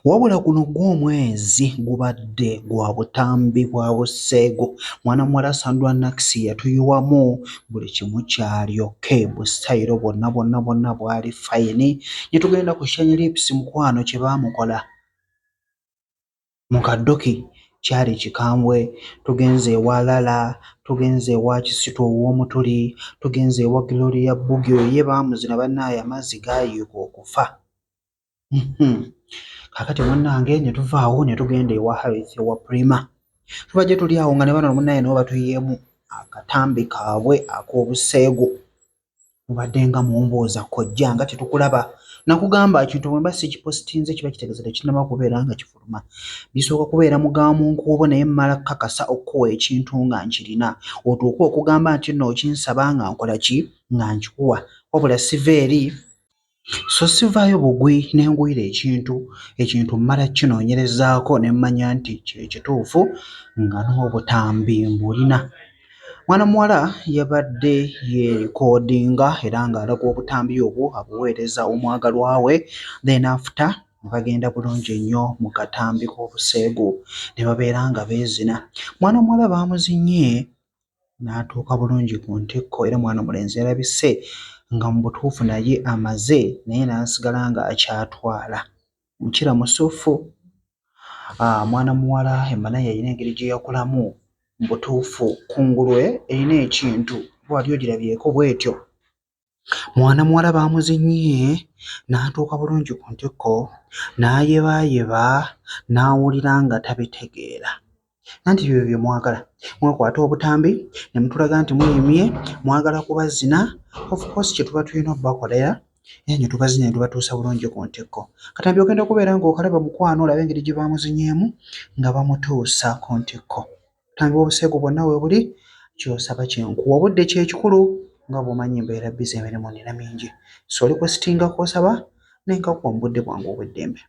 Wabula guno gwo omwezi gubadde gwa butambi bwa buseegu. Mwana muwala Sandra Nakisi yatuyiwamu buli kimu kyalyoke, busitayiro bwonna bwonna bwonna bwali fayini. Ne tugenda ku Shiny Lips mukwano kye baamukola mu kaddoki kyali kikambwe. Tugenze ewa Lala, tugenze ewa Kisitu ow'omutuli, tugenze ewa Gloria Bugie oyo ye baamuzina bannaaye amazzi gaayiika okufa. Kaakati munnange ne tuva awo ne tugenda ewa Harith owa Prima. Tubadde tuli awo nga ne bano munnaye nabo batuyiyeemu akatambi kaabwe ak'obuseegu. Mubadde nga mumbuuza kojja nga tetukulaba. Nakugamba ekintu bwe mba sikipositinze kiba kitegeeza tekinnaba kubeera nga kifuluma. Bisooka kubeera mu ga mu nkuubo naye mmala kukakasa okukuwa ekintu nga nkirina. Otuuke okugamba nti nno okinsaba nga nkola ki? Nga nkikuwa. Wabula siva eri So sivaayo bugwi ne ngwira ekintu, ekintu mmala kukinoonyerezaako ne mmanya nti kye kituufu nga n'obutambi mbulina. Mwana muwala yabadde yeerikoodinga era ng'alaga obutambi obwo abuweereza omwagalwa we then after ne bagenda bulungi nnyo mu katambi k'obuseegu ne babeera nga beezina. Mwana muwala baamuzinye n'atuuka bulungi ku ntikko era mwana mulenzi yalabise nga mu butuufu naye amaze naye n'asigala ng'akyatwala. Mukira musuffu. Ah, mwana muwala emmana ye erina engeri gye yakulamu mu butuufu kungulu erina ekintu oba wali ogirabyeko bw'etyo. Mwana muwala baamuzinye n'atuuka bulungi ku ntikko n'ayebaayeba n'awulira nga tabitegeera. Anti byebyo bye mwagala, mwekwata obutambi ne mutulaga nti muyimye, mwagala kubazina, of course kye tuba tulina obbakolera era ne tubazina ne tubatuusa bulungi ku ntikko. Katambi ogenda kubeera ng'okalaba mukwano olabe engeri gye baamuzinyeemu nga bamutuusa ku ntikko. Obutambi bw'obuseegu bwonna weebuli, ky'osaba kye nkuwa. Obudde kye kikulu nga bw'omanyi mbeera bbize emirimu nnina mingi. So requestinga k'osaba ne nkakuwa mu budde bwange obw'eddembe.